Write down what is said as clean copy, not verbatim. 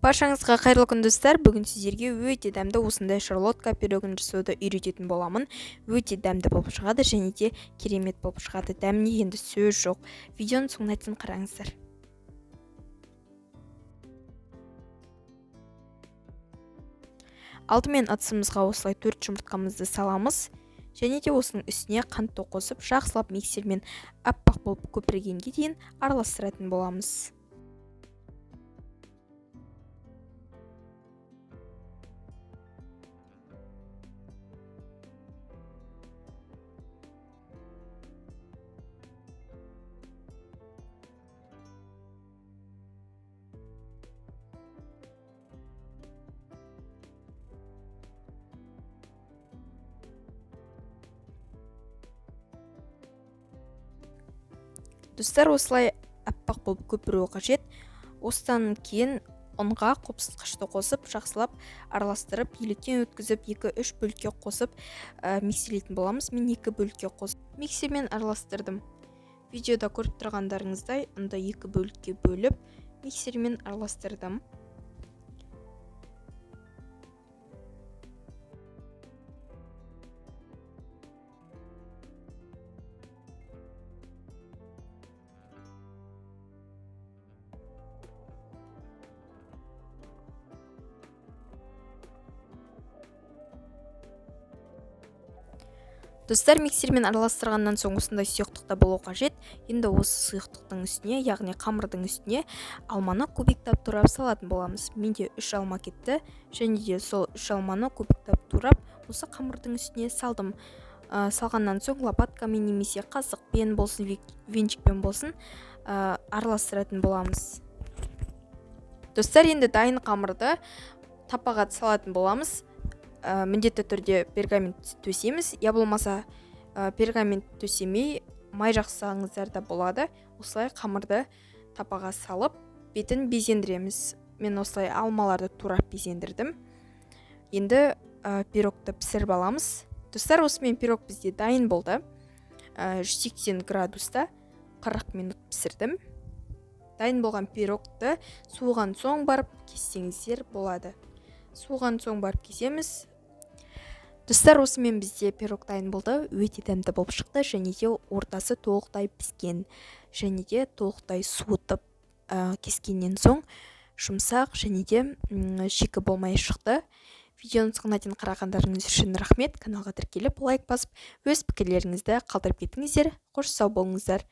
Баршаңызға қайырлы күн, достар. Бүгін сіздерге өте дәмді осындай шарлотка пирогын жасауды үйрететін боламын. Өте дәмді болып шығады және де керемет болып шығады. Дәміне енді сөз жоқ. Видеоның соңына дейін қараңыздар. Алдымен ыдысымызға осылай 4 жұмыртқамызды саламыз. Және де осының үстіне қантты қосып, жақсылап миксермен аппақ болып көпіргенге дейін араластыратын боламыз. Достар, осылай аппақ болып көпіруі қажет. Осыдан кейін ұнға қопсытқышты қосып, жақсылап араластырып, електен өткізіп, 2-3 бөлікке қосып, миксерлейтін боламыз. Мен 2 бөлікке қосып, миксермен араластырдым. Видеода көріп тұрғандарыңыздай, ұнды 2 бөлікке бөліп, миксермен араластырдым. Достар, миксермен араластырғаннан соң осындай сұйықтықта болу қажет. Енді осы сұйықтықтың үстіне, яғни қамырдың үстіне алманы кубиктап турап салатын боламыз. Менде 3 алма кетті, және де сол 3 алманы кубиктап турап осы қамырдың үстіне салдым. Салғаннан соң лопаткамен немесе қасықпен болсын, венчикпен болсын, араластыратын боламыз. Достар, енді дайын қамырды тапаға салатын боламыз. Міндетті түрде пергамент төсейміз, я болмаса, пергамент төсемей май жақсаңыздар да болады. Осылай қамырды тапаға салып, бетін безендіреміз. Мен осылай алмаларды турап безендірдім. Енді пирогты пісіріп аламыз. Достар, осымен пирог бізде дайын болды. 180 градуста 40 минут пісірдім. Дайын болған пирогты суыған соң барып кессеңіздер болады. Суыған соң барып кесеміз. Достар, осымен бізде пирог дайын болды. Өте дәмді болып шықты, және де ортасы толықтай піскен, және де толықтай суытып, кескеннен соң жұмсақ және де шикі болмай шықты. Видеоның соңына дейін қарағандарыңыз үшін рахмет. Каналға тіркеліп, лайк басып, өз пікірлеріңізді қалдырып кетіңіздер. Қош сау болыңыздар.